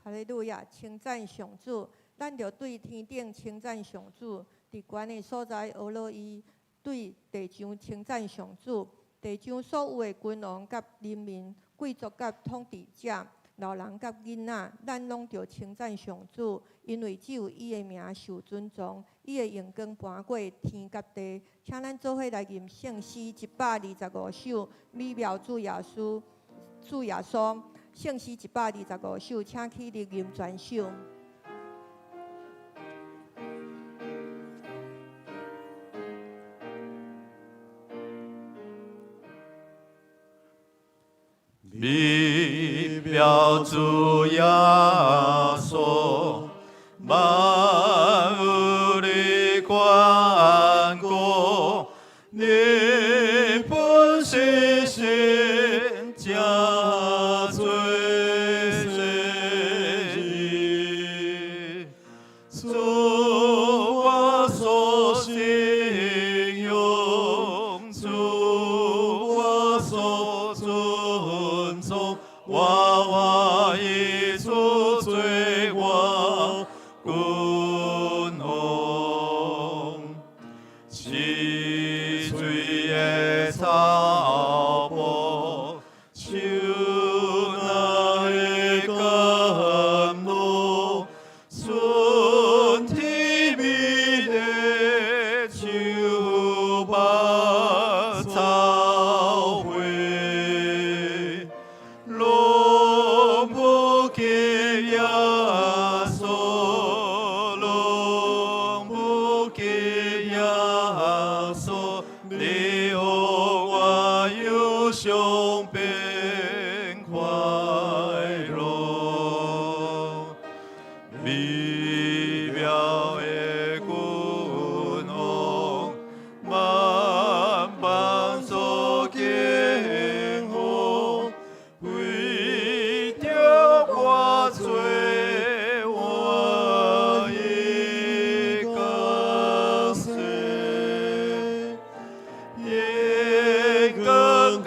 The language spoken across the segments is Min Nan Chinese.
哈利路亞，稱讚上主，咱著對天頂稱讚上主，佇懸的所在呵咾伊，對地上稱讚上主，地上所有的君王佮人民、貴族佮統治者、老人佮囡仔，咱攏著稱讚上主，因為只有伊的名受尊崇，伊的榮光盤過天佮地。請咱做伙來吟聖詩125首，美妙主耶穌，主耶穌，聖詩一百二十五首，請起立吟全首。美妙主耶穌，萬有的萬國，你本是神，誠濟聖義，主我所信仰，主我所尊崇，我歡喜主做我君王，清水的草坡，樹內的甘露，純甜美的秋百草花，攏無及耶穌，攏無及耶穌，你予我憂傷變快樂，美妙的君王，萬邦所敬奉，為著我罪，歡喜降生，榮光佮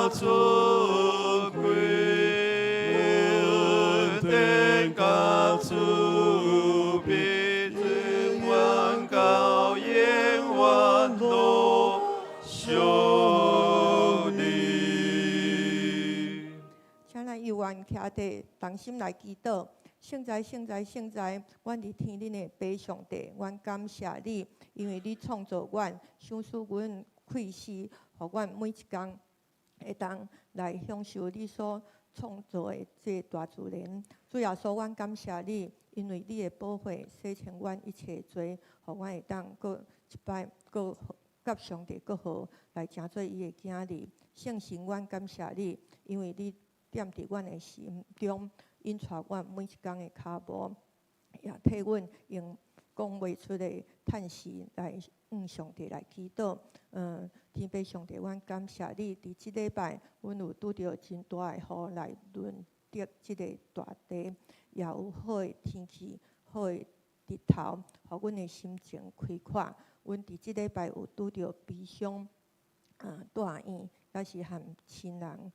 尊貴，恩典佮慈悲，永遠到永遠攏相連。請咱猶原徛佇同心來祈禱。聖哉，聖哉，聖哉！阮佇天頂的父上帝，阮感謝你，因為你創造阮，賞賜阮氣息，予阮每一工會當來享受你所創造的這個大自然。主耶穌，阮感謝你，因為你的寶血洗清阮一切罪，予阮會當閣一擺閣佮上帝閣好來成做伊的囝兒。聖神，阮感謝你，因為你踮佇阮的心中，引帶阮每一工的跤步，也替阮用講袂出的嘆息來向上帝來祈禱。天父上帝，阮感謝你，佇這禮拜，阮有拄著真大的雨來潤澤這个大地，也有好的天氣、好的日頭，予阮的心情開闊。阮佇這禮拜有拄著悲傷，住院，抑是和親人，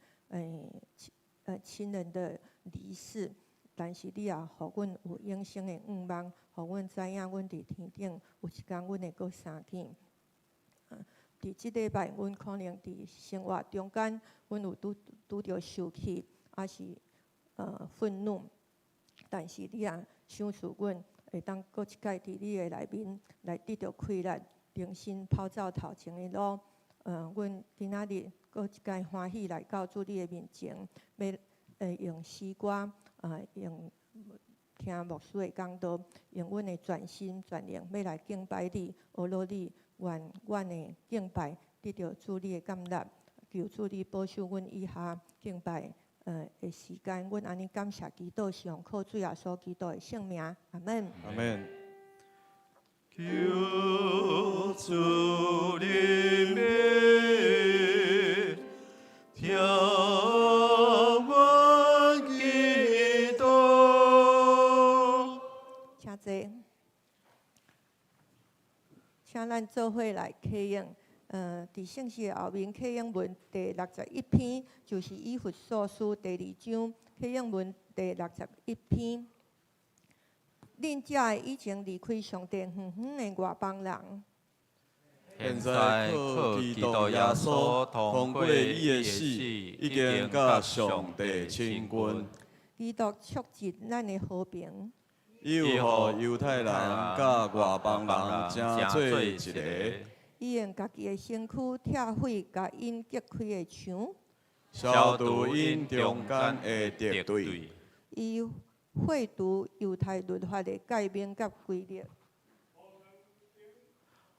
親人的離世，但是你也予阮有永生的願望，予阮知影阮佇天頂有一工阮會閣相見。佇這禮拜，阮可能佇生活中間，阮有拄拄著受氣，抑是憤怒，但是你也賞賜阮會當閣一擺佇你的內面來得著氣力，重新跑走頭前的路。阮今仔日閣一擺歡喜來到主你的面前，欲用詩歌，用聽牧師的講道，用阮的全心全靈，欲來敬拜你，呵咾你，願阮的敬拜得著主你的接納，求主你保守阮以下敬拜的時間，阮按呢感謝祈禱，是奉靠主耶穌基督的聖名，阿門。阿門。求主憐憫，聽阮祈禱。請坐，請咱做伙來啟應，佇聖詩的後面啟應文第六十一篇，就是以弗所書第二章啟應文第六十一篇。恁遮的以前離開上帝遠遠的外邦人，現在靠基督耶穌通過伊的死，已經佮上帝親近。基督促進咱的和平。伊有予猶太人佮外邦人成做一個。伊用家己的身軀拆毀共𪜶隔開的牆，消除𪜶中間的敵對。伊廢除猶太律法的誡命佮規律。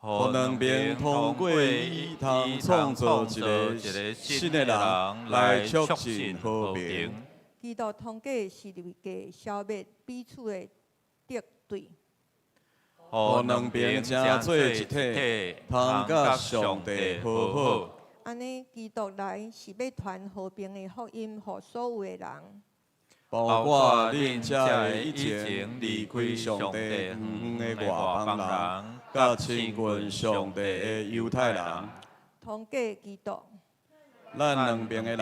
予兩邊通過伊通創造一個新的人來促進和平。基督通過十字架消滅彼此的敵對。予兩邊成做一體，通佮上帝和好。按呢，基督來是欲傳和平的福音，予所有的人。包括恁遮的以前離開上帝遠遠的外邦人，佮親近上帝的猶太人。通過基督，咱兩邊的人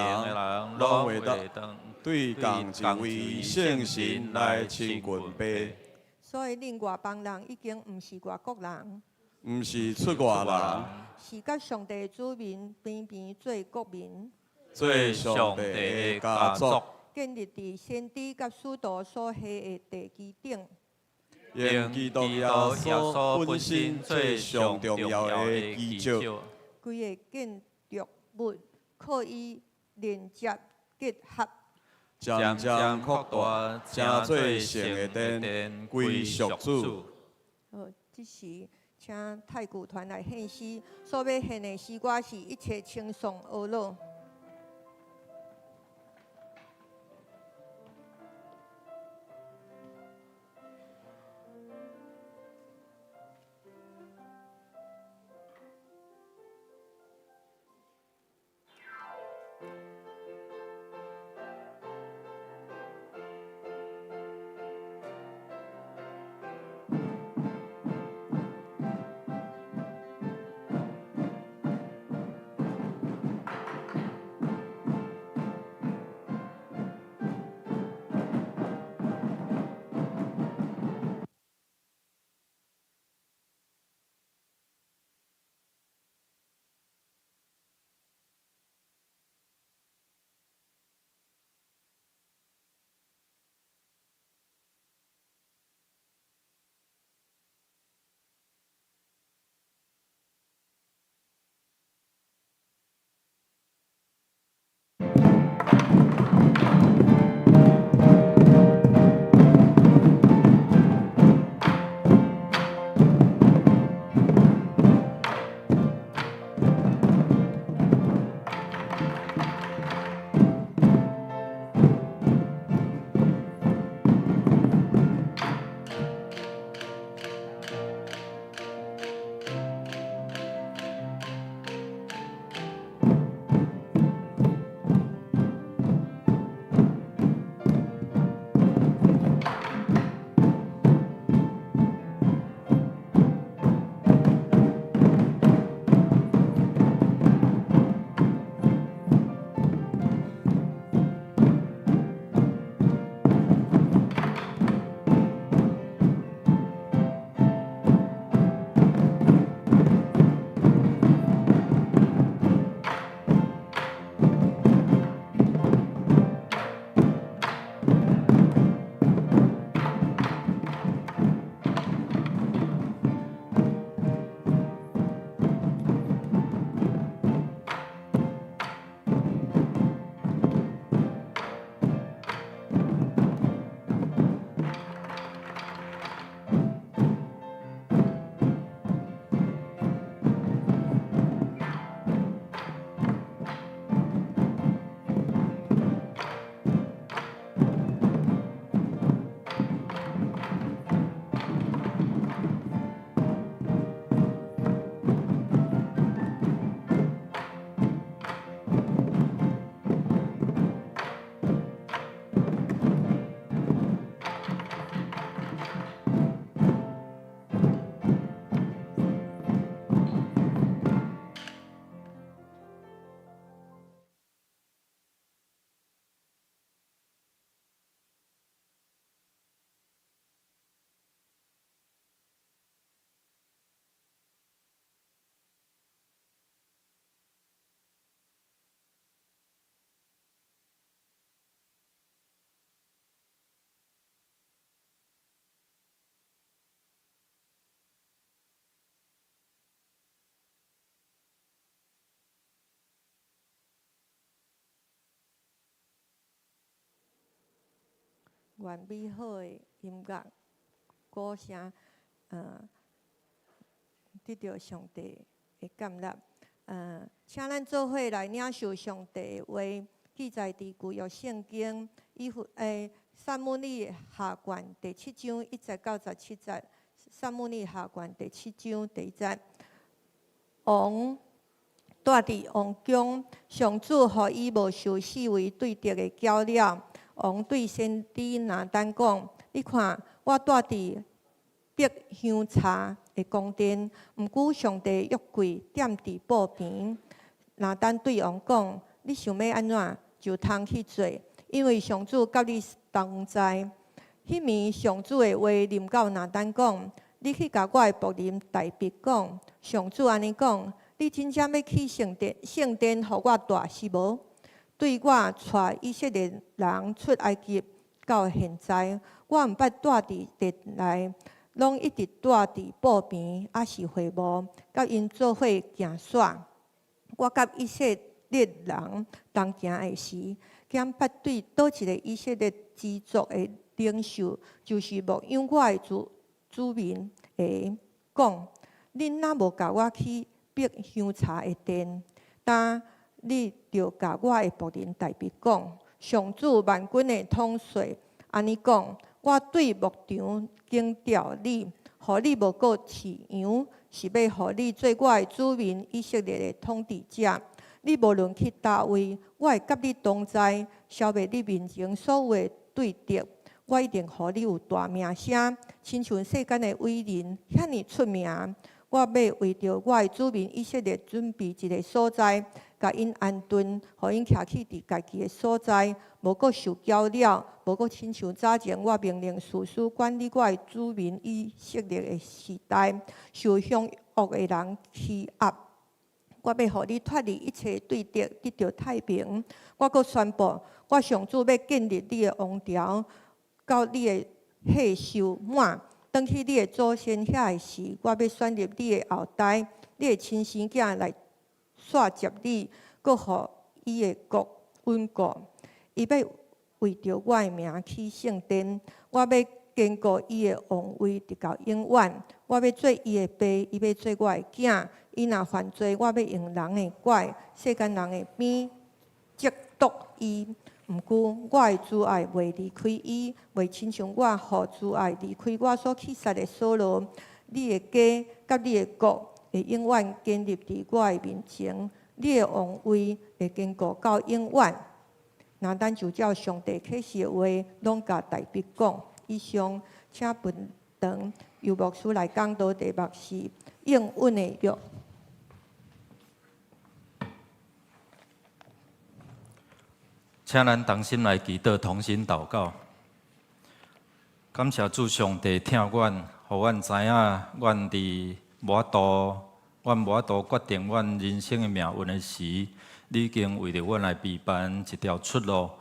攏會當對仝一位聖神來親近父。所以恁外邦人已經毋是外國人，毋是出外人，是佮上帝的子民平平做國民，做上帝的家族，建立佇先知佮使徒所下的地基頂，用基督耶穌本身做上重要的基石，規個建築物靠伊連接結合，漸漸擴大，成做聖的殿，歸屬主。好，這時請太鼓團來獻詩，所欲獻的詩歌是一切稱頌阿樂。願美好的音樂鼓聲，得著上帝的接納。請咱做伙來領受上帝的話，記載佇舊約聖經以弗撒母耳下卷第七章一節到十七節。撒母耳下卷第七章第一節，王蹛佇王宮，上主予伊無受四圍對敵的攪擾。王對先知拿單講：你看，我蹛佇煏香茶的宮殿，毋過上帝約櫃踮佇布棚。拿單對王講：你想欲按怎，就通去做，因為上主佮你同在。彼暝上主的話臨到拿單講：你去共我的僕人大衛講，上主按呢講：你真正欲起聖殿，聖殿予我蹛是無？對我帶以色列人出埃及到現在，我毋捌蹛佇殿內，攏一直蹛佇布棚，抑是會幕，佮𪜶做伙行徙。我佮以色列人同行的時，敢捌對佗一个以色列支族的領袖，就是牧養我的子民的講：恁若無共我起煏香茶的殿，今你著共我的僕人大衛講：上主萬軍的統帥按呢講：我對牧場揀調你，予你無閣飼羊，是欲予你做我的子民以色列的統治者。你無論去佗位，我會佮你同在，消滅你面前所有的對敵。我一定予你有大名聲，親像世間的偉人遐爾出名。我欲為著我的子民以色列準備一个所在，共𪜶安頓，予𪜶徛起佇家己的所在，無閣受攪擾，無閣親像早前我命令士師管理我的子民以色列的時代，受兇惡的人欺壓。我欲予你脫離一切對敵，得著太平。我閣宣布，我上主欲建立你的王朝，到你的歲壽滿，轉去你的祖先遐的時，我欲選立你的後代，你的親生囝來續接你，閣予伊的國穩固。伊欲為著我的名起聖殿，我欲堅固伊的王位，直到永遠。我欲做伊的爸，伊欲做我的囝。伊若犯罪，我欲用人的拐、世間人的鞭責毒伊。毋過，我的慈愛袂離開伊，袂親像我予慈愛離開我所棄殺的掃羅。你的家佮你的國會永遠堅立佇我的面前，你的王位會堅固到永遠。拿單就照上帝啟示的話，攏共大衛講。以上，請分堂由牧師來講道，題目是應允的約。請咱同心來祈禱，同心禱告。感謝主上帝疼阮，予阮知影，阮佇無法度，阮無法度決定阮人生的命運的時，你已經為著阮來備辦一條出路，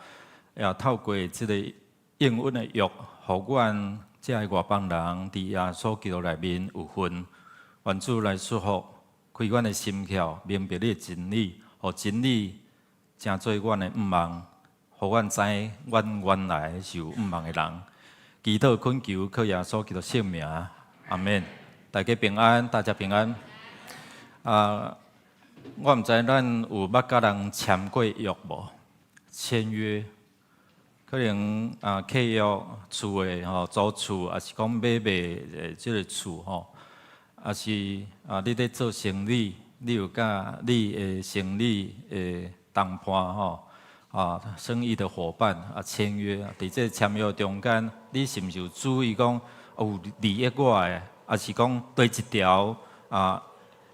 也透過這个應允的約，予阮這个外邦人佇耶穌基督內面有份。願主來祝福，開阮的心竅，明白你的真理，予真理成做阮的向望。予阮知，阮原來是有向望的人。祈禱懇求，靠耶穌基督聖名，阿們。大家平安，大家平安。啊，我毋知咱有捌佮人簽過約無？簽約，可能啊，契約厝的吼，租厝，抑是講買賣的這个厝吼，抑是啊，你咧做生意，你有佮你的生意的同伴吼。啊，生意的夥伴啊，簽約，佇這簽約中間，你是毋是有注意講有利益我的，抑是講佗一條啊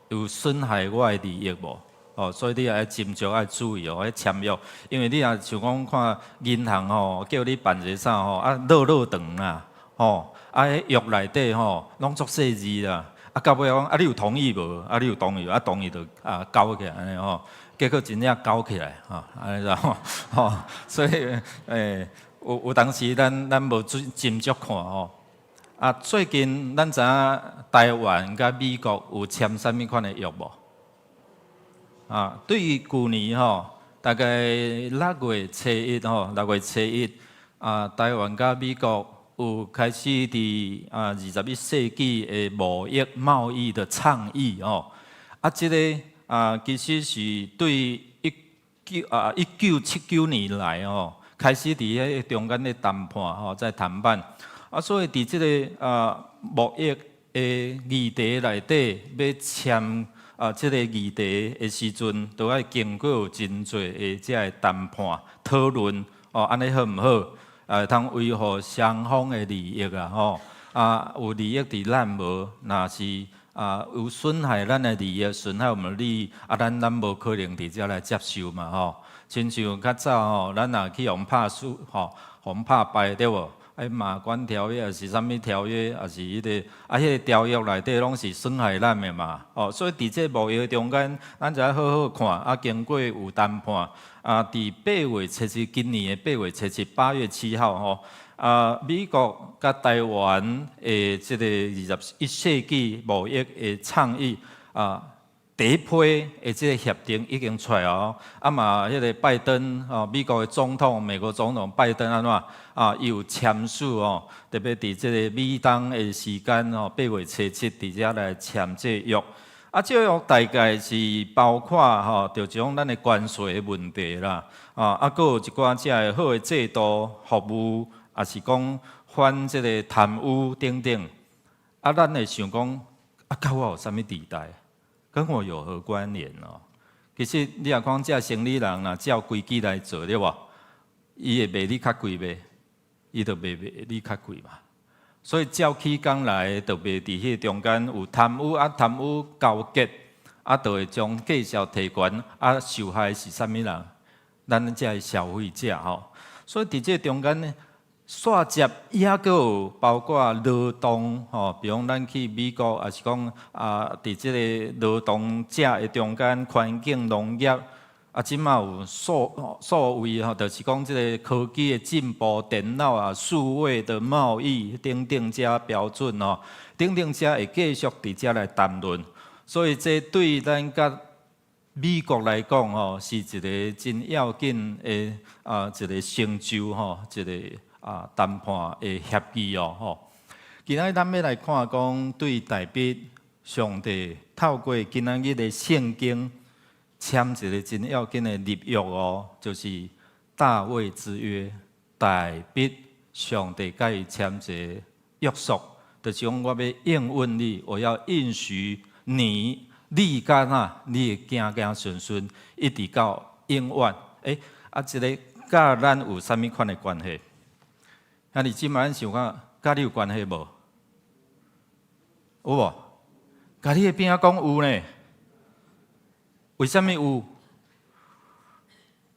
有損害我的利益無？哦，所以你也愛斟酌愛注意哦，彼簽約，因為你若像講看銀行吼，叫你辦一个啥吼，啊，落落長啦，吼，啊，彼約內底吼，攏足細字啦，啊，到尾講啊，你有同意無？啊，你有同意無？啊，同意就啊勾起來按呢吼。結果真正勾起來，吼，按呢吼，吼，所以，有有當時咱無注斟酌看吼。啊，最近咱知影台灣佮美國有簽啥物款的約無？啊，對於舊年吼，大概六月初一吼，六月初一，啊，台灣佮美國有開始佇21世紀的貿易的倡議哦。啊，這個其實是對1979年來哦，開始佇彼个中間咧談判吼，在談判。啊，所以佇這个貿易的議題內底，欲簽這个議題的時陣，都愛經過有真濟的這个談判討論哦，按呢好毋好？會通維護雙方的利益啊，吼啊，有利益佇咱無，若是有損害咱的利益，損害我們利益，啊，咱無可能佇遮來接受嘛，吼。親像較早吼，咱若去予拍輸吼，予拍敗對無？哎，馬關條約抑是啥物條約，抑是彼个啊，彼个條約內底攏是損害咱的嘛，哦，所以佇這貿易中間，咱就愛好好看，啊，經過有談判，啊，佇八月七日，今年的八月七日，8月7號吼，啊，美國佮台灣的這个21世紀貿易的倡議啊，第一批的這个協定已經出來哦，啊嘛，彼个拜登哦，美國的總統，美國總統拜登按怎啊，伊有簽署哦，特別佇這个美東的時間哦，八月初七佇遮來簽這約。啊，這約大概是包括吼，就講咱的關稅的問題啦，啊，閣有一寡這个好的制度服務，抑是講反這个貪污等等。啊，咱會想講，啊，佮我有啥物佇代？跟我有何關聯哦？其實你若看這生理人若照規矩來做對無？伊會賣你較貴袂？伊就袂賣你較貴嘛。所以照起工來，就袂佇彼中間有貪污啊，貪污勾結啊，就會將價數提懸啊，受害是啥物人？咱這个消費者吼。所以佇這中間呢，煞接抑閣有包括勞動吼，比如講咱去美國，抑是講啊，佇這个勞動者的中間，環境、農業，啊，這馬有數位吼，就是講這个科技的進步，電腦啊、數位的貿易等等這標準吼，等等這會繼續佇遮來談論。所以這對咱佮美國來講吼，是一个真要緊的一个成就吼，一个談判的協議哦吼。今仔日咱欲來看講，對大衛上帝透過今仔日的聖經簽一个真要緊的立約哦，就是大衛之約。大衛上帝佮伊簽一个約束，就是講我欲應允你，我要應許你，你佮哪，你的子子孫孫一直到永遠。欸，啊，這个佮咱有啥物款的關係？啊，你這擺咱想看，佮你有關係無？有無？共你的邊仔講有呢？為啥物有？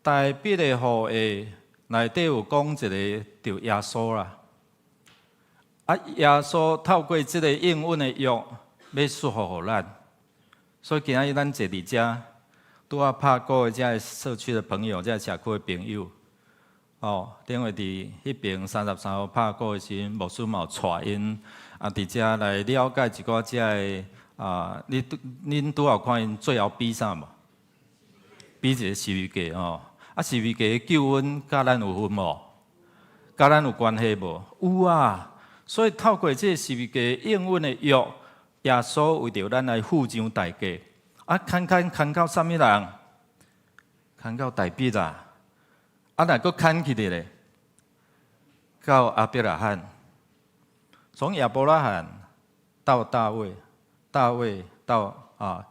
大衛的後裔內底有講一个，就耶穌啦。啊，耶穌透過這个應允的約，欲祝福予咱。所以今仔日咱坐佇遮，拄仔拍鼓的遮社區的朋友，遮社區的朋友，哦，頂回佇彼爿33號拍鼓的時陣，牧師嘛有帶𪜶啊，佇遮來了解一寡遮个啊，你拄恁拄仔有看𪜶最後比啥無？比一个十字架吼，啊，十字架的救恩佮咱有份無？佮咱有關係無？有啊！所以透過這个十字架應允的約，耶穌為著咱來付上代價，啊，牽牽牽到啥物人？牽到大衛啦！啊，若閣牽起來咧，到亞伯拉罕，從亞伯拉罕到大衛，大衛到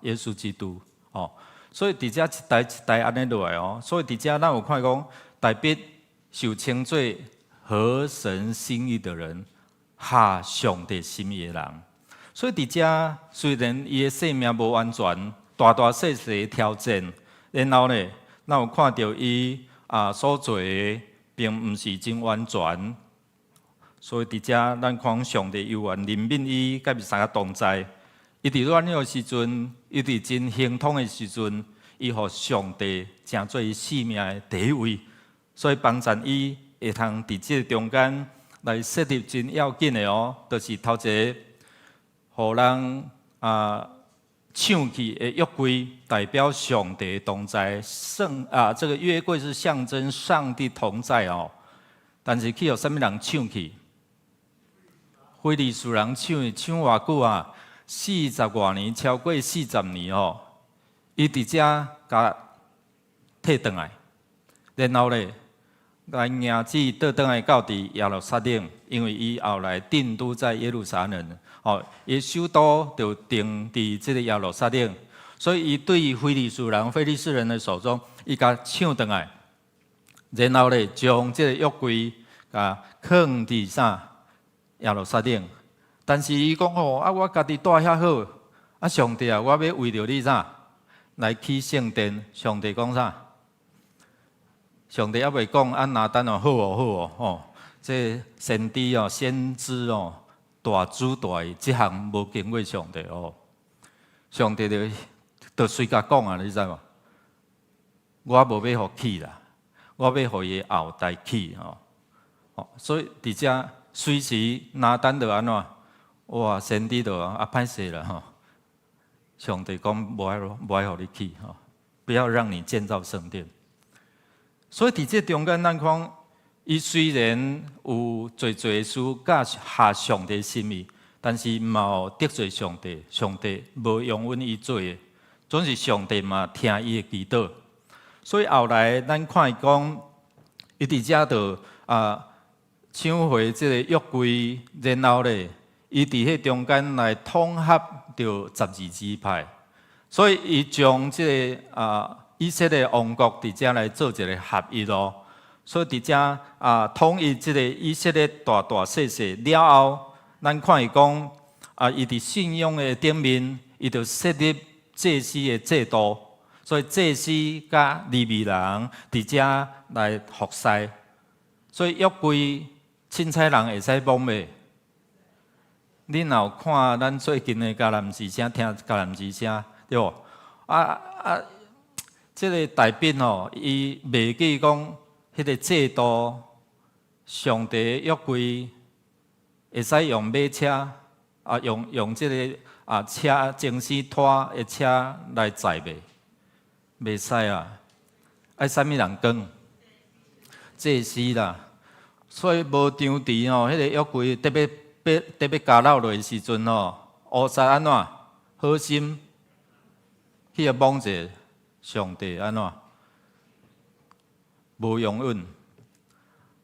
耶穌基督，哦，所以佇遮一代一代按呢落來哦，所以佇遮咱有看講，大衛受稱做合神心意的人，合上帝心意的人。所以佇遮雖然伊的生命無完全，大大細細的挑戰，然後呢，咱有看著伊所做的並毋是真完全。所以佇遮咱看上帝猶原憐憫伊，佮伊相共同在。伊佇軟弱的時陣，伊佇真亨通的時陣，伊予上帝成做伊生命的第一位，所以幫助伊會通佇這個中間來設立真要緊的哦，就是頭一个，予人搶去的約櫃，代表上帝同在，聖啊，這個約櫃是象徵上帝同在哦。但是去予啥物人搶去？非利士人搶去，搶偌久啊？四十外年，超過四十年哦。伊佇遮共提轉來，然後咧，共嬰子倒轉來到佇耶路撒冷，因為伊後來定都在耶路撒冷，哦，伊首都就定佇這个耶路撒冷，所以伊對非利士人、非利士人的手中，伊共搶轉來，然後咧將這个約櫃共囥佇啥耶路撒冷。但是伊講吼，啊，我家己蹛遐好，啊，上帝啊，我欲為著你啥來起聖殿？上帝講啥？上帝猶未講啊，拿單哦，好哦，好哦，吼，這先知哦，先知哦，大主大意，這項無經過上帝哦，上帝就隨共講啊，你知無？我無欲予起啦，我欲予伊後代起吼，哦，所以佇遮隨時拿單就按怎？哇，先知就啊歹勢啦吼！上帝講無愛無愛予你起吼，不要讓你建造聖殿。所以佇這中間，咱看，伊雖然有濟濟事佮合上帝心意，但是嘛有得罪上帝，上帝無容允伊做的，總是上帝嘛聽伊的祈禱。所以後來咱看伊講，伊佇遮就啊搶回這個約櫃，然後咧，伊佇彼中間來統合著十二支派，所以伊將這个啊以色列王國佇遮來做一个合一咯。所以佇遮啊統一這个以色列大大細細了後，咱看伊講啊，伊佇信仰的頂面，伊就設立祭司的制度，所以祭司佮利未人佇遮來服侍。所以約櫃凊彩人會使摸袂？你若有看咱最近的迦南之聲，聽迦南之聲，對無？啊啊，這个大衛吼，伊袂記講彼个制度，上帝約櫃會使用馬車啊，用這个啊車精師拖的車來載袂？袂使啊！愛啥物人扛？祭司啦。所以無場池吼，彼个約櫃特別欲特欲交落落的時陣吼，烏撒按怎好心去予摸者，上帝按怎無容允。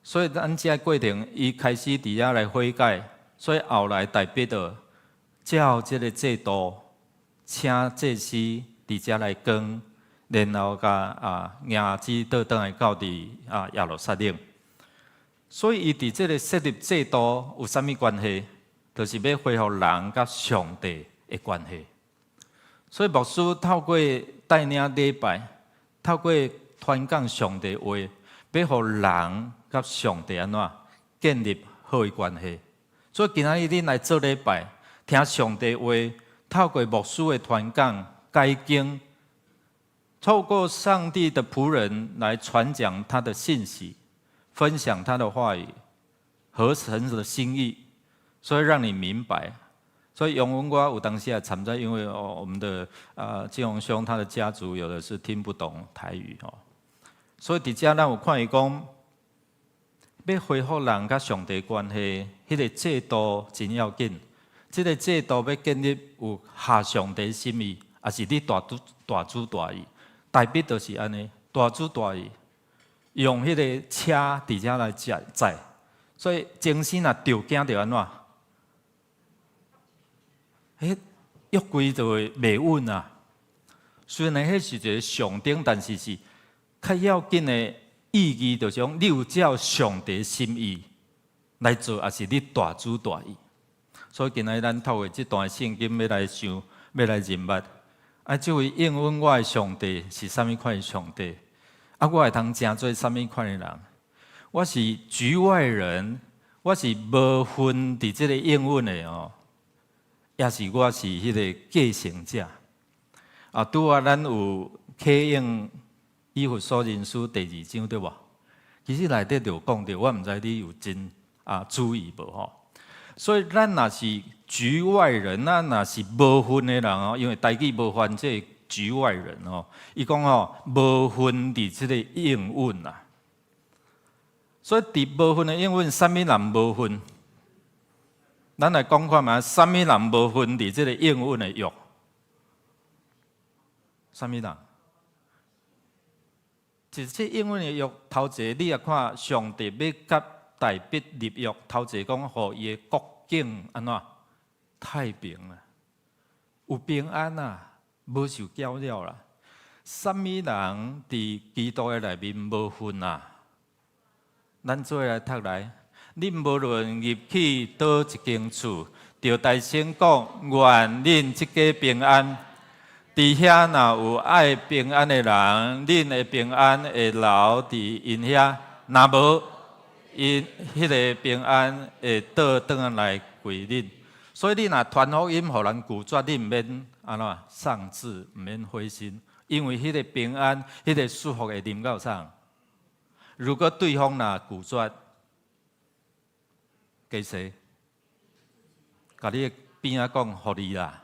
所以咱這過程，伊開始佇遐來悔改，所以後來大衛就照這个制度，請祭司佇遮來扛，然後共啊嬰子倒轉來到佇啊耶路撒冷。所以伊佇這个設立制度有啥物關係？就是欲恢復人佮上帝的關係。所以牧師透過帶領禮拜，透過傳講上帝話，欲予人佮上帝按怎建立好的關係。所以今仔日恁來做禮拜，聽上帝話，透過牧師的傳講、解經，透過上帝的僕人來傳講他的信息，分享他的話語和神的心意，所以讓你明白。所以永文我有當時也參在，因為哦，我們的啊金榮兄他的家族有的是聽不懂台語哦，所以佇遮咱有看伊講，欲恢復人佮上帝關係，彼个制度真要緊。這个制度欲建立有合上帝心意，抑是你大主大主大意？大衛就是按呢，大主大意，用彼个車佇遮來載載，所以精神若著驚著按怎？彼約櫃就會袂穩啊。雖然彼是一个象徵，但是是較要緊的意義，就是講你有照上帝心意來做，抑是你大主大意。所以今仔日咱透過這段聖經，欲來想，欲來認捌。啊，這位應允我的上帝是啥物款的上帝？啊，我會通成做啥物款的人？我是局外人，我是無份佇這个應允的哦，抑是我是彼个繼承者？啊，拄仔咱有啟應以弗所人書第二章對無？其實內底就有講著，我毋知你有真啊注意無吼？所以咱若是局外人，咱若是無份的人哦，因為台語無翻這個局外人哦，伊講吼無份佇這个應允啊。所以佇無份的應允，啥物人無份？咱來講看覓，啥物人無份佇這个應允的約？啥物人？其實這應允的約，頭一个你也看上帝欲佮大衛立約，頭一个講，予伊的國境按怎太平啊，有平安啊，無受攪擾啦。啥物人佇基督的內面無份啊？咱做伙來讀來，恁無論入去佗一間厝，著大聲講，願恁這家平安。佇遐若有愛平安的人，恁的平安會留佇𪜶遐；若無，𪜶彼个平安會倒轉來歸恁。所以你若傳福音予人拒絕，你毋免按怎喪志，毋免灰心，因為彼个平安、彼个祝福會臨到啥？如果對方若拒絕，繼續，共你的邊仔講，予你啦。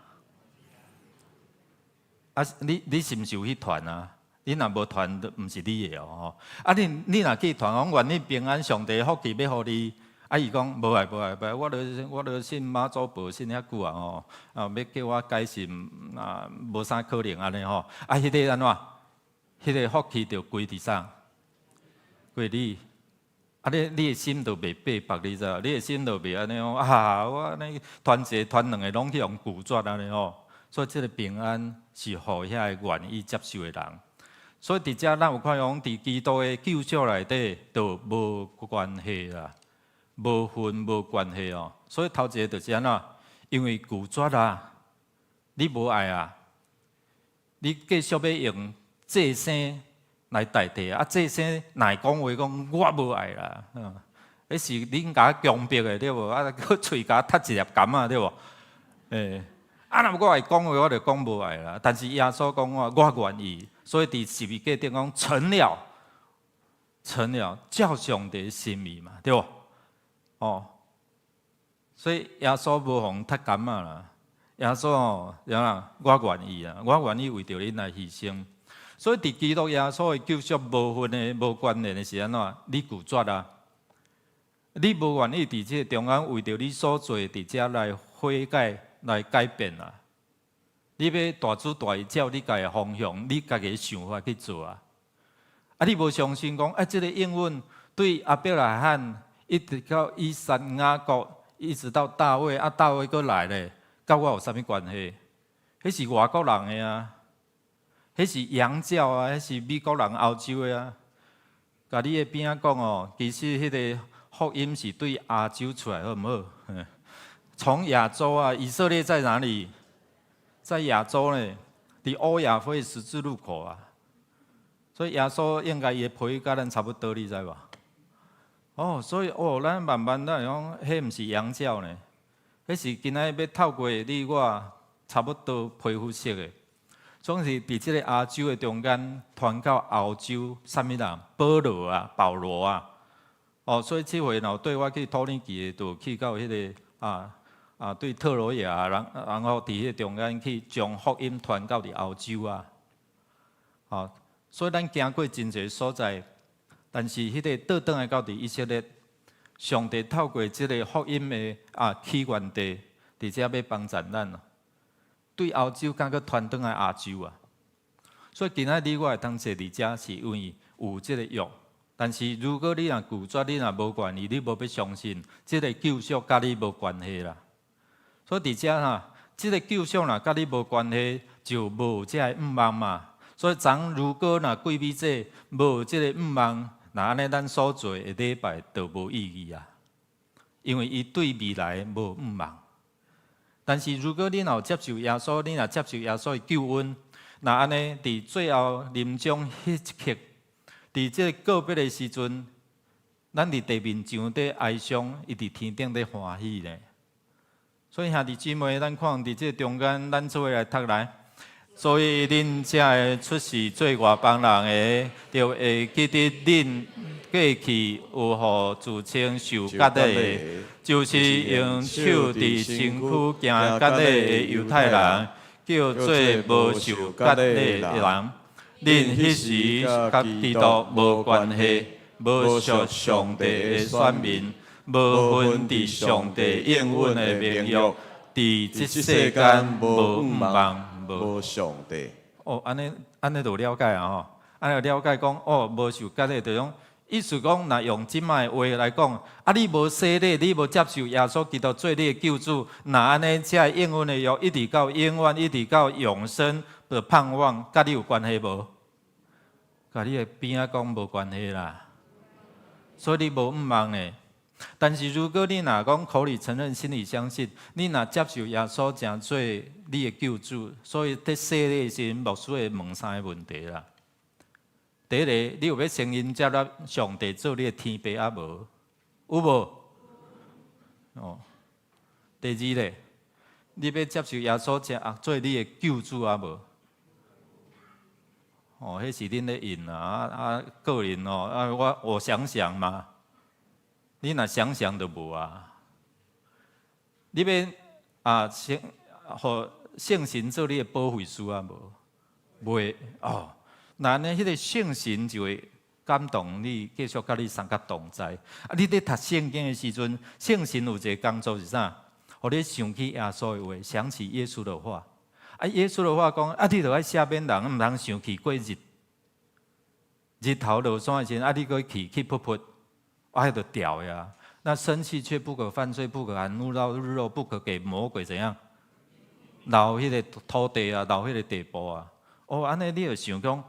啊，你是毋是有去傳啊？你若無傳，就毋是你的哦。吼。啊，你若去傳，講願你平安，上帝福氣欲予你。啊，伊講無愛無愛無愛，我著信媽祖婆信遐久啊吼，啊，欲叫我改信啊，無啥可能按呢吼。啊，彼个按怎？彼个福氣就歸佇啥？歸你。啊，你的心就袂八百，你知無？你的心就袂按呢講啊，我按呢傳一个傳兩个，攏去予拒絕按呢吼。所以這个平安是予遐个願意接受的人。所以佇遮咱有看講，佇基督的救贖內底，就無關係啦，無份無關係哦。所以頭一个就是按怎？因為拒絕啊，你無愛啊，你繼續欲用這聲來代替啊，這聲若會講話講我無愛啦，嗯，彼是恁共我強迫的對無？啊，閣喙共我窒一粒柑仔對無？欸，啊，若我會講話，我就講無愛啦。但是耶穌講我，我願意，所以佇十字架頂講成了，成了，照上帝心意嘛，對無？哦，所以耶穌無予人窒柑仔啦。耶穌哦，怎啊？我願意啊，我願意為著恁來犧牲。所以佇基督耶穌的救贖無份的、無關聯的是按怎？你拒絕啊！你無願意佇這个中間為著你所做佇遮來悔改、來改變啊！你欲大主大意照你家的方向、你家己的想法去做啊！啊，你無相信講，啊，這个應允對亞伯拉罕一直到以撒、雅各，一直到大衛，啊，大衛閣來咧，佮我有啥物關係？彼是外國人的啊！彼是洋教啊，彼是美國人、歐洲的啊。共你的邊仔講哦，其實彼个福音是對亞洲出來，好毋好？從亞洲啊，以色列在哪裡？在亞洲呢，佇歐亞非十字路口啊。所以耶穌應該伊的皮膚佮咱差不多，你知無？哦，所以哦，咱慢慢咱講，彼毋是洋教呢，彼是今仔日欲透過你我差不多皮膚色的。總是佇這个亞洲的中間傳到歐洲，啥物人？保羅啊，保羅啊。哦，所以這回若對我去土耳其的，就去到彼个啊，對特羅亞，然後佇彼个中間去將福音傳到佇歐洲啊。哦，所以咱行過真濟所在，但是彼个倒轉來到佇以色列，上帝透過這个福音的啊起源地，佇遮欲幫助咱。對歐洲，敢閣傳轉來亞洲啊！所以今仔日我會當坐佇遮，是因為有這个約。但是如果你若拒絕，你若無願意，你無欲相信，這个救贖佮你無關係啦。所以佇遮哈，這个救贖若佮你無關係，就無這个向望嘛。所以，昨如果若過尾這無這個向望，那按呢咱所做的禮拜就無意義啊。因為伊對未來無向望。但是如果你若有接受耶穌，你若接受耶穌的救恩，那按呢佇最後臨終彼一刻，佇這个告別的時陣，咱佇地面上佇哀傷，伊佇天頂佇歡喜咧。所以兄弟姊妹，咱看佇這中間，咱做伙來讀來。所以恁才會出世做外邦人的，著會記得恁過去有予自稱受割禮的，就是用手佇身軀行割禮的猶太人，叫做無受割禮的人。恁彼時佮基督無關係，無屬上帝的選民，無份佇上帝應允的盟約，佇這世間無向望，無無上帝。哦，按呢按呢就了解啊吼，按呢了解講，哦，無受割禮就講，意思講，若用這擺的話來講，啊，你無洗禮，你無接受耶穌基督做你的救主，若按呢，這个應允的約一直到永遠，一直到永生的盼望，佮你有關係無？佮你的邊仔講無關係啦，所以你無向望呢。但是如果你若講口裡承認，心裡相信，你若接受耶穌成做你的救主，所以佇洗禮的時陣，牧師會問三个問題啦。第一個，你有欲承認接納上帝做你的天父抑無？有無？哦。第二個，你欲接受耶穌成做你的救主抑無？哦，彼是恁咧應啊啊個人哦啊，我想想嘛。你若想想就無啊！你欲啊聖予聖神做你的保惠師抑無？袂哦。若按呢，彼个聖神就會感動你，繼續佮你相佮同在。啊，你佇讀聖經的時陣，聖神有一個工作是啥？予你想起耶穌的話，想起耶穌的話。啊，耶穌的話講，啊，你著愛赦免人，毋通生氣過日。日頭落山的時陣，啊，你閣氣氣噗噗。啊，彼就著呀。那生氣卻不可犯罪，不可含怒到日落，不可給魔鬼怎樣？留彼个土地啊，留彼个地步啊。哦，按呢你就想講，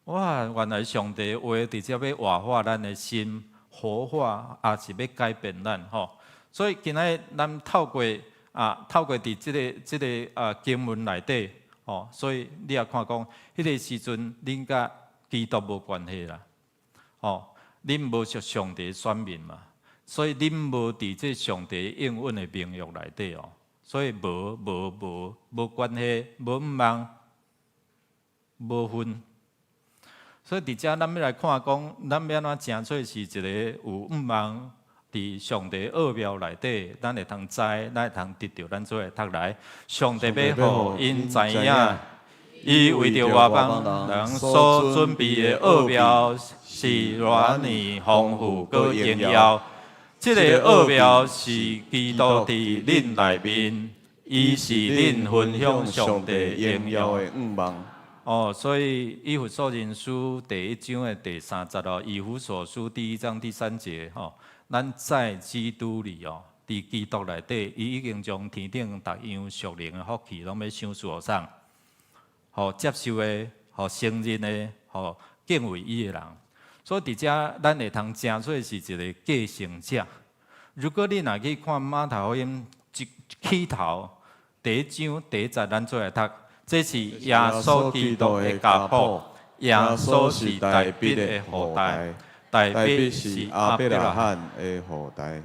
哇，原來上帝話直接欲活化咱的心，活化也是欲改變咱吼。所以今仔日咱透過啊，透過佇這個啊經文內底，吼，所以你也看講，彼个時陣恁佮基督無關係啦，吼。恁無屬上帝選民嘛，所以恁無佇這上帝應允的盟約內底哦，所以無無無無關係，無向望，無份。所以佇遮咱欲來看講，咱欲按怎成做是一个有向望佇上帝奧妙內底，咱會通知，咱會通得著，咱做伙讀來。上帝欲予𪜶知影，伊為著外邦人所準備的奧妙是偌爾豐富閣榮耀。這个奧妙是基督佇恁內面，伊是恁分享上帝榮耀的向望。哦，所以以弗所人書第一章的第三節哦，以弗所書第一章第三節吼，咱在基督裡哦，佇基督內底，伊已經將天頂逐樣屬靈的福氣攏欲賞賜予啥？予接受的，予承認的，予敬畏伊的人。所以佇遮，咱會通成做是一个繼承者。如果你若去看馬太福音一起頭第一章第一節，咱做伙讀。這是耶穌基督的家譜。耶穌是大衛的後代，大衛是亞伯拉罕的後代。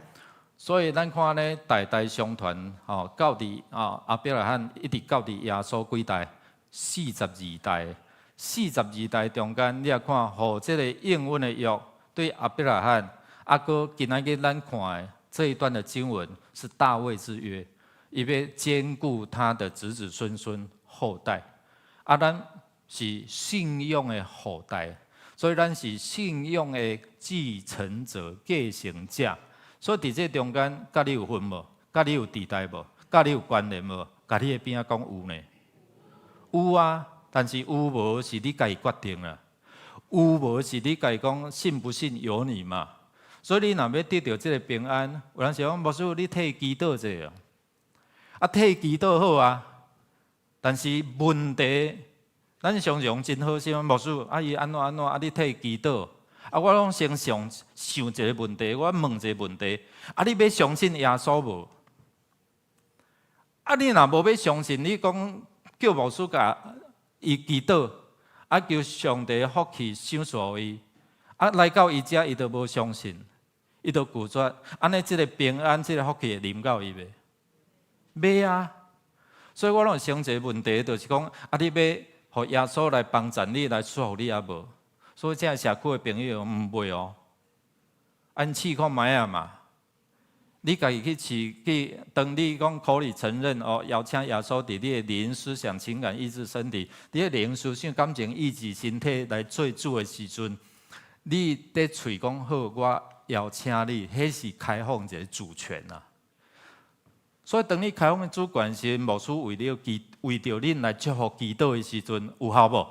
所以咱看呢，代代相傳，吼，到佇啊亞伯拉罕一直到佇耶穌幾代？四十二代。四十二代中間，你也看，予這个應允的約對亞伯拉罕，啊，閣今仔日咱看的這一段的經文是大衛之約，伊欲堅固他的子子孫孫後代。啊，咱是信仰的後代，所以咱是信仰的繼承者、繼承者。所以佇這中間，佮你有份無？佮你有佇代無？佮你有關聯無？共你的邊仔講有呢？有啊，但是有無是你家己決定啦。有無是你家己講信不信由你嘛。所以你若欲得著這个平安，有人是講牧師，你替祈禱者，啊，替祈禱好啊。但是問題，咱常常真好心，牧師啊，伊按怎按怎，啊，你替祈禱。啊，我攏先想想一个問題，我問一个問題，啊，你欲相信耶穌無？啊，你若無欲相信，你講叫牧師共伊祈禱，啊，求上帝福氣賞賜予伊，啊，來到伊遮，伊都無相信，伊都拒絕，按呢，這个平安，這个福氣會臨到伊袂？袂啊！所以我攏會想一个問題，就是講，啊，你欲予耶穌來幫贊你，來祝福你抑無？所以這社區的朋友毋袂哦，按試看覓仔嘛。你家己去試去，當你講口裡承認哦，邀請耶穌佇你的靈、思想、情感、意志、身體，你的靈、思想、感情、意志、身體來做主的時陣，你佇喙講好，我邀請你，彼是開放一个主權啊。所以當你開放的主權時，牧師為了祈，為著恁來祝福祈禱的時陣，有效無？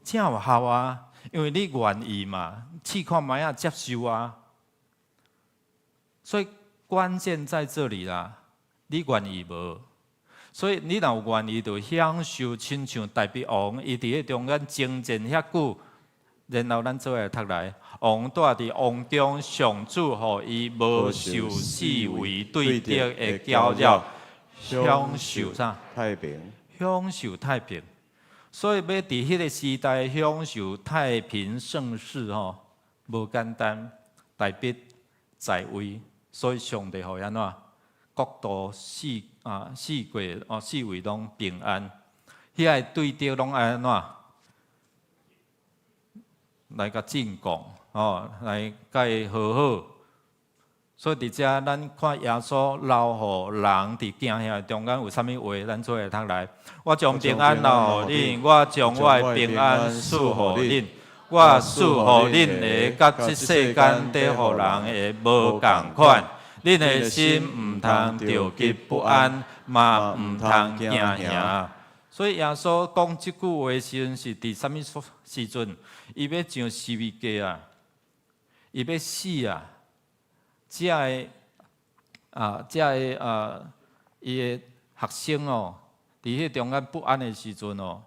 真有效啊！因為你願意嘛，試看覓仔接受啊。所以關鍵在這裡啦，你願意無？所以你若有願意，就享受親像大衛王，伊佇彼中間征戰遐久，然後咱做伙來讀來，王蹛佇王宮，上主予伊無受四圍對敵的攪擾，享受啥？太平。享受太平。所以欲佇彼个時代享受太平盛世吼，無簡單。大衛在位，所以上帝予伊按怎？國度四啊四國哦四圍攏平安，遐个對敵攏愛按怎？來共進貢哦，來共伊和好。所以佇遮咱看耶穌留予人佇囝兄中間有啥物話，咱做伙讀來。我將平安留予恁，我將我的平安賜予恁。我賜予恁的，佮這世間佇予人的無仝款。恁的心毋通著急不安，嘛毋通驚惶。所以耶穌講這句話時陣是佇啥物時陣？伊欲上十字架啊，伊欲死啊！遮个啊，遮个啊，伊的學生哦，佇彼中間不安的時陣哦，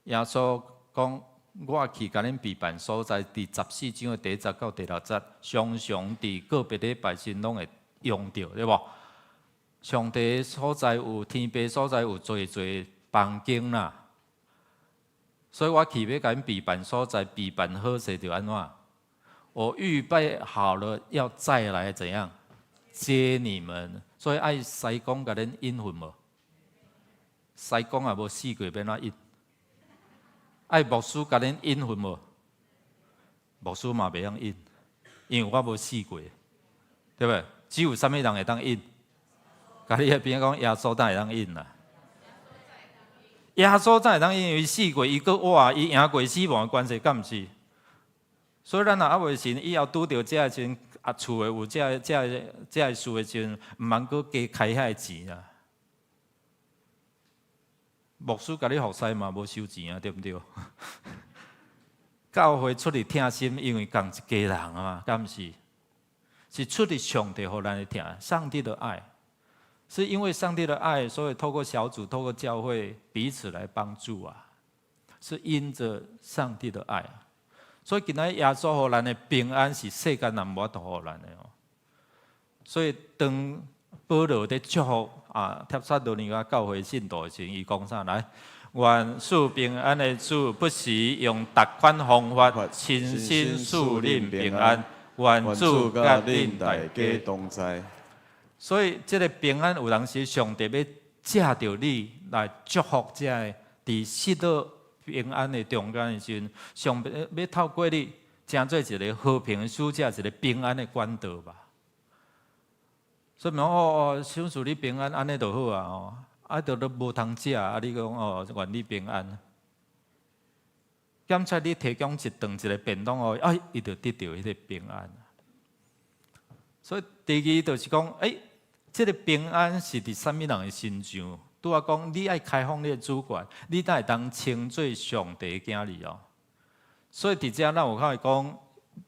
耶穌講：我去共恁備辦所在，佇14章的第一節到第六節，常常佇個別禮拜時攏會用著，對無？上帝所在有天父所在有濟濟房間啦，所以我去欲共恁備辦所在，備辦好勢就按怎？我預備好了，要再來怎樣接你們？所以愛師公共恁應允無？師公也無死過，欲按怎應？愛牧師共恁應允無？牧師嘛袂曉應，因為我無死過，對不對？只有啥物人會當應？共你彼邊講耶穌才會當應啦。耶穌才會當應，因為死過，伊閣活，伊贏過死亡的關係，敢毋是？所以咱若猶未信，以後拄著這个時陣，啊，厝的有這个、這个、這个事的時陣，毋通閣加開遐个錢啦。牧師共你服侍嘛，無收錢啊，對毋對？教會出力疼心，因為仝一家人啊嘛，敢毋是？是出自上帝予咱的疼，上帝的愛，是因為上帝的愛，所以透過小組、透過教會彼此來幫助啊，是因着上帝的愛。所以今仔耶穌予咱的平安是世間人無法度予咱的哦。所以當保羅佇祝福啊，帖撒羅尼迦教會信徒的時，伊講啥來？願賜平安的主，不時用逐款方法親身賜恁平安。願主佮恁大家同在。所以這个平安有當時上帝欲藉著你來祝福這个佇失落平安的中間的時陣，上帝欲透過你，成做一个和平的使者，一个平安的管道吧。所以講哦，想賜你平安，按呢就好啊哦，啊，就都無通食啊！你講哦，願你平安。檢測你提供一頓一个便當哦，哎，伊就得著彼个平安。所以第二就是講，欸，這个平安是佇啥物人的身上？拄仔講，你愛開放你的主權，你才會當稱做上帝的囝兒哦。所以佇遮咱有看講，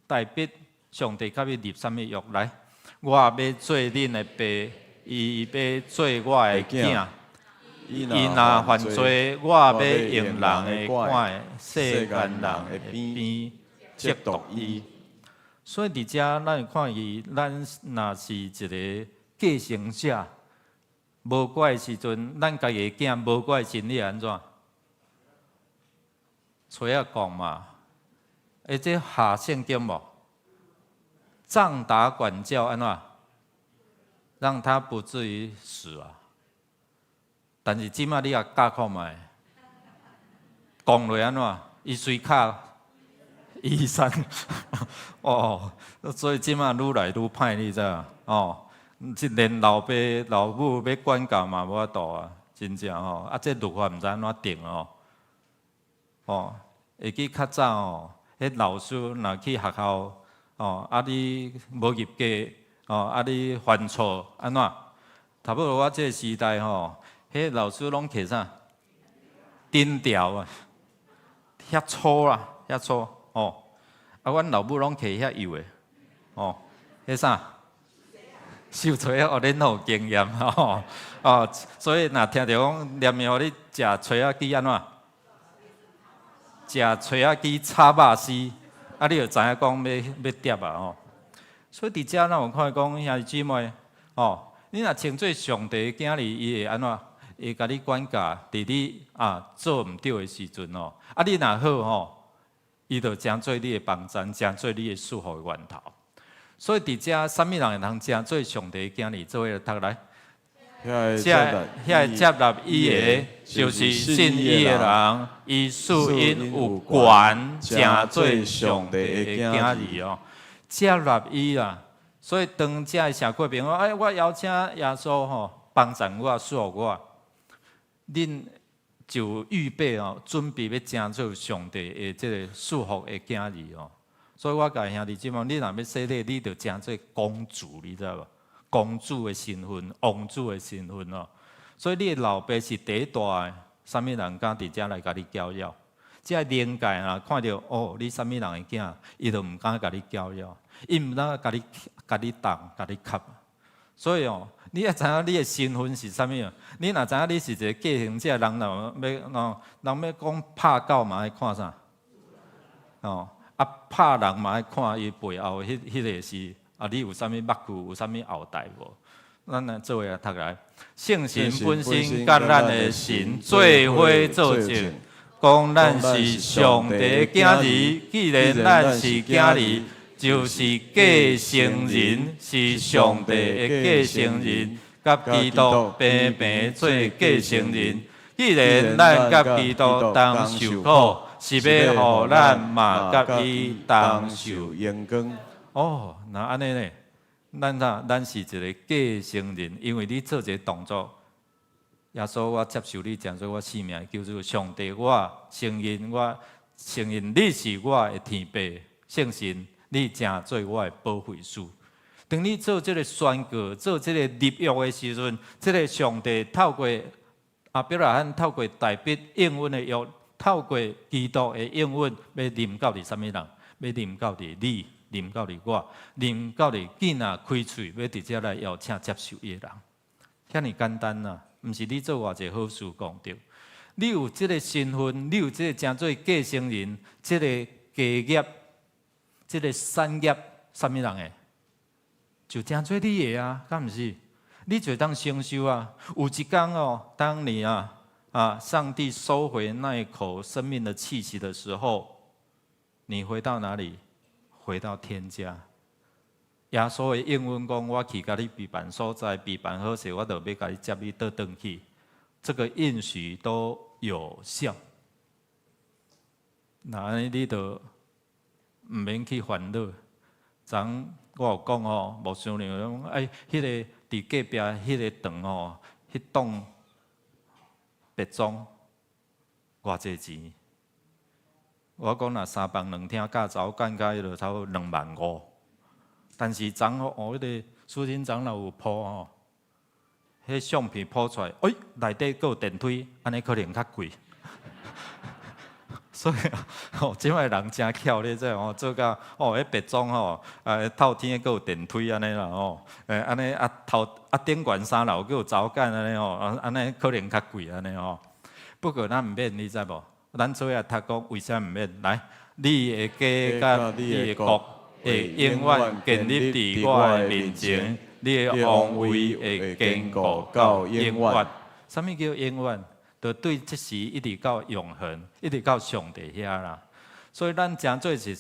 大衛上帝佮伊立啥物約來？我欲做恁的爸，伊欲做我的囝。伊若犯罪，我欲用人的管世間人的鞭責毒伊。所以佇遮咱會看伊，咱若是一个繼承者，無乖的時陣，咱家己的囝無乖的時陣，你會按怎？揣仔講嘛，欸，這下聖經無？杖打管教按怎？讓他不至於死啊！但是這馬你也教看覓，講落按怎？伊隨敲醫生哦，所以這馬愈來愈歹，你知影？哦，這連老爸老母欲管教嘛無法度啊，真正吼，啊，這律法毋知按怎定哦。哦，會記較早哦，彼老師若去學校，哦，啊你無入格，哦，啊你犯錯，按怎？差不多我這个時代吼，彼老師攏提啥？釘條啊，遐粗啦，遐粗，哦。啊，阮老母攏提遐幼的，哦，彼啥？繡槌仔，哦，恁有經驗吼，哦，所以若聽著講連予你食槌仔機按怎？食槌仔機炒肉絲，啊，你就知影講欲碟啊吼。所以佇遮咱有看講兄弟姊妹，哦，你若稱做上帝的囝兒，伊會按怎？會共你管教，佇你啊做毋對的時陣哦，啊，你若好吼，伊就成做你的幫贊，成做你的祝福的源頭。所以佇遮，啥物人會通成做上帝的囝兒？做伙來讀來。遮遐個接納伊的，就是信伊的人，伊賜𪜶有權成做上帝的囝兒哦。接納伊啦，所以當遮的社會朋友，哎，我邀請耶穌吼幫贊我、祝福我，恁就預備哦，準備欲成做上帝的這个祝福的囝兒哦。所以我共兄弟姊妹，你若欲洗禮，你就成做公主，你知無？公主的身份，王子的身份哦。所以你的老爸是第一大的，啥物人敢佇遮來共你攪擾？這靈界啊，看著哦，你啥物人的囝，伊就毋敢共你攪擾，伊毋敢共你動，共你磕。所以哦，你愛知影你的身份是啥物啊？你若知影你是一个繼承者，人若欲哦，人欲講拍狗嘛愛看啥？哦，啊拍人嘛愛看伊背後彼个是啊，你有啥物捌句，有啥物後代無？咱來做伙來讀來，聖神本身佮咱的神做伙做證，講咱是上帝的囝兒。既然咱是囝兒，就是繼承人，是上帝的繼承人，佮基督平平做繼承人。既然咱佮基督同受苦，是欲予咱嘛佮伊同受榮光。哦，若按呢呢？咱啥？咱是一个繼承人，因為你做一个動作，耶穌，我接受你，成做我生命的救主，上帝，我承認你是我的天父，聖神，你成做我的保惠師。當你做這个宣告、做這个立約的時陣，這个上帝透過亞伯拉罕透過大衛應允的約，透過基督的應允，欲臨到佇啥物人？欲臨到佇你。臨到佇我，臨到佇囡仔開喙欲佇遮來邀請接受伊的人，遐爾簡單啊！毋是你做偌濟好事功德，你有這个身份，你有這个成做繼承人，這个家業，這个產業，啥物人的？就成做你的啊，敢毋是？你就會當承受啊！有一工哦，當你啊，上帝收回那一口生命的氣息的時候，你回到哪裡？回到天家。耶穌的應允講：我去共你備辦所在，備辦好勢，我就欲共你接你倒轉去。這個應許都有效。那按呢你就毋免去煩惱。昨昏我有講哦，牧師娘講，哎，彼个佇隔壁彼个堂吼，彼棟別莊偌濟錢？我講若三房兩廳加查某間加彼就差不多2萬5。但是昨昏哦，彼个蘇貞長老有 po 吼，彼相片 po 出來，哎，內底閣有電梯，按呢可能較貴。所以吼，這擺人誠巧，你知哦，做甲哦，彼別莊吼，透天閣有電梯按呢啦吼，按呢啊頭啊頂懸三樓閣有查某間按呢吼，按呢可能較貴按呢吼。不過咱毋免，你知無？咱做伙讀講，為啥毋免？來，你的家佮你的國會永遠建立佇我的面前，你的王位會堅固到永遠。啥物叫永遠？就對這時一直到永恆，一直到上帝遐啦。所以咱成做一個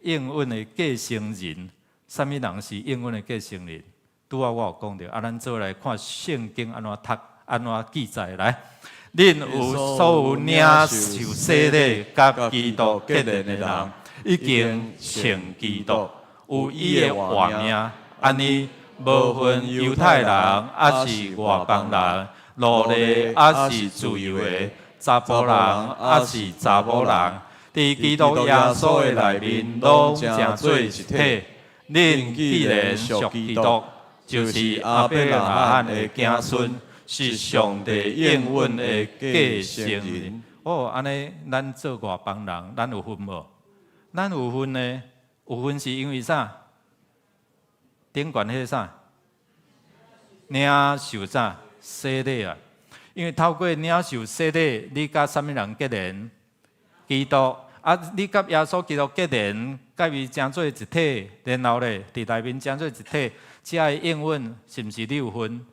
應允的繼承人，啥物人是應允的繼承人？拄仔我有講著，啊，咱做伙來看聖經按怎讀，按怎記載來。恁有所有領受洗禮佮基督結連的人，已經穿基督，有伊的活命。按呢，無分猶太人，抑是外邦人，奴隸抑是自由的，查埔人抑是查某人，佇基督耶穌的內面，攏成做一體。恁既然屬基督，就是亞伯拉罕的子孫，是上帝應允的繼承人。哦，按呢，咱做外邦人，咱有份無？咱有份呢？有份是因為啥？頂懸彼啥？領受啥？洗禮啊！因為透過領受洗禮，你佮啥物人結連？基督啊！你佮耶穌基督結連，佮伊成做一體，然後咧，佇內面成做一體，這个應允是毋是你有份？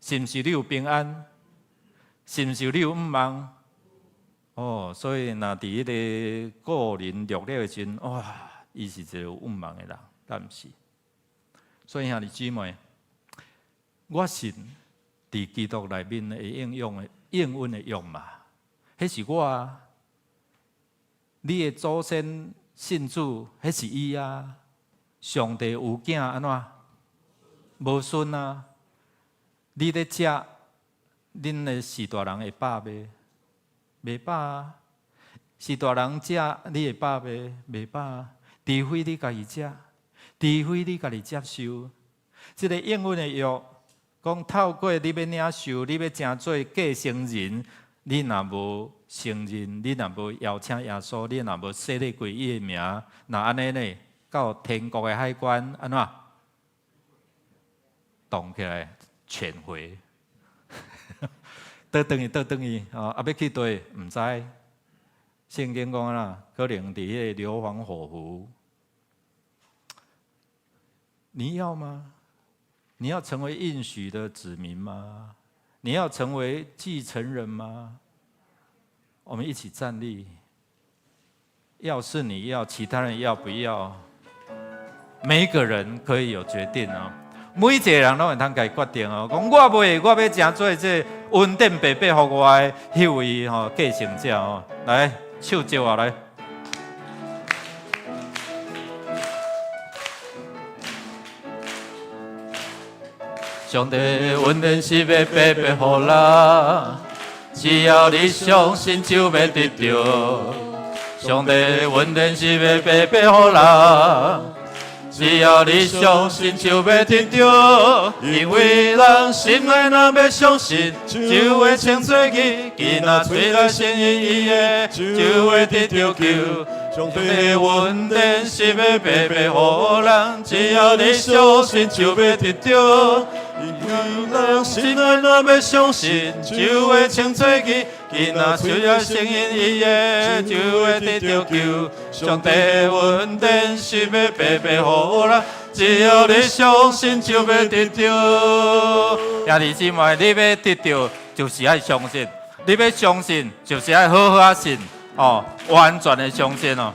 是毋是你有平安？是毋是你有向望？哦，所以若佇彼個個人六的時陣，哇，伊是一個有向望的人，敢毋是？所以兄弟姊妹，我信佇基督內面的應用的應允的約嘛，彼是我啊。你的祖先信主，彼是伊啊。上帝有囝按怎？無孫啊？你咧食，恁的序大人會飽袂？袂飽啊！序大人食，你會飽袂？袂飽啊！除非你家己食，除非你家己接受。這个應允的約，講透過你欲領受，你欲成做繼承人，你若無承認，你若無邀請耶穌，你若無洗禮歸伊的名，若按呢呢，到天國的海關按怎？擋起來，遣回。倒轉去，倒轉去，哦，啊，欲去佗？毋知。聖經講啦，可能佇彼個硫磺火湖。你要嗎？你要成為應許的子民嗎？你要成為繼承人嗎？我們一起站立。要是你要，其他人要不要？每一個人可以有決定哦。每一個人攏會通家己決定哦。講我袂，我欲成做這恩典白白予我的彼位吼繼承者哦。來，手招啊來。上帝恩典是欲白白予人，只要你相信就欲得著。上帝恩典是欲白白予人，只要你相信就欲得著。因為人心內若欲相信，就會稱做義；囡仔喙內承認伊的，就會得著救。上帝恩典是欲白白予人，只要你相信就欲得著。因為人心內若欲相信，就會稱做義；囡仔喙內承認伊的，就會得著救。上帝恩典是欲白白予人，只要你相信就欲得著。兄弟姊妹，你欲得著，就是愛相信；你欲相信，就是愛好好仔信哦，完全的相信哦。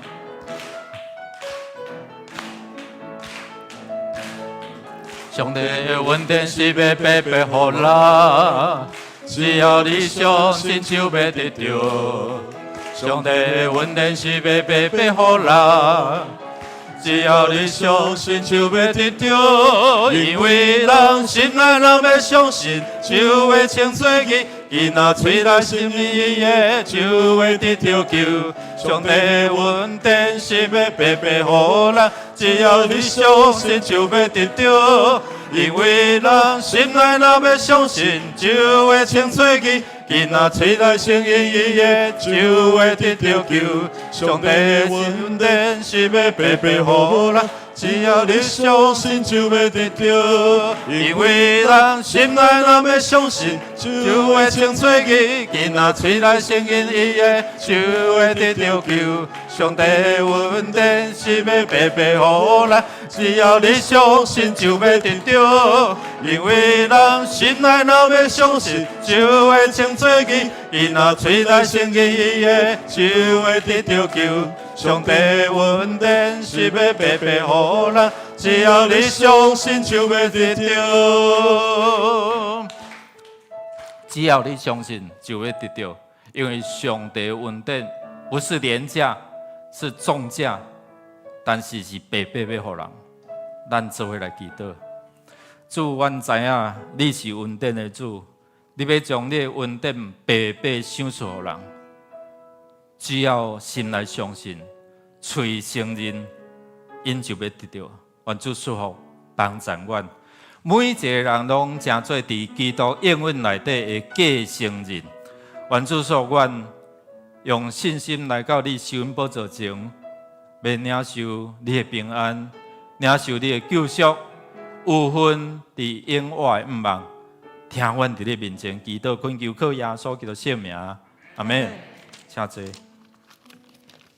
上帝的恩典是欲白白予人，只要你相信就欲得著。上帝的恩典是欲白白予人，只要你相信就欲得著。因為人心內若欲相信，就會稱做義；囡仔喙內承認伊的，就會得著救。上帝的恩典是欲白白予人，只要你相信就欲得著。因為人心內若欲相信，就會稱做義；囡仔喙內承認伊的，就會得著救。上帝的恩典是欲白白予人，只要你相信就欲得著。因為人心內若欲相信，就會稱做義；囡仔喙內承認伊的，就會得著救。上帝的恩典是欲白白予人，只要你相信就欲得著。因為人心內若欲相信，就會稱做義；囡仔喙內承認伊的，就會得著救。上帝的恩典是欲白白予人，只要你相信就欲得著。只要你相信就欲得著，因為上帝的恩典不是廉價，是重價，但是是白白欲予人。咱做伙來祈禱，主，阮知影你是恩典的主，你欲將你的恩典白白賞賜予人。只要心內相信，喙承認，𪜶就欲得著。願主賜福幫贊阮，每一個人攏成做佇基督應允內底的繼承人。願主賜福阮用信心來到你施恩寶座前，欲領受你的平安，領受你的救贖，有份佇永活的向望。聽阮佇你面前祈禱，懇求靠耶穌基督聖名，阿門。請坐。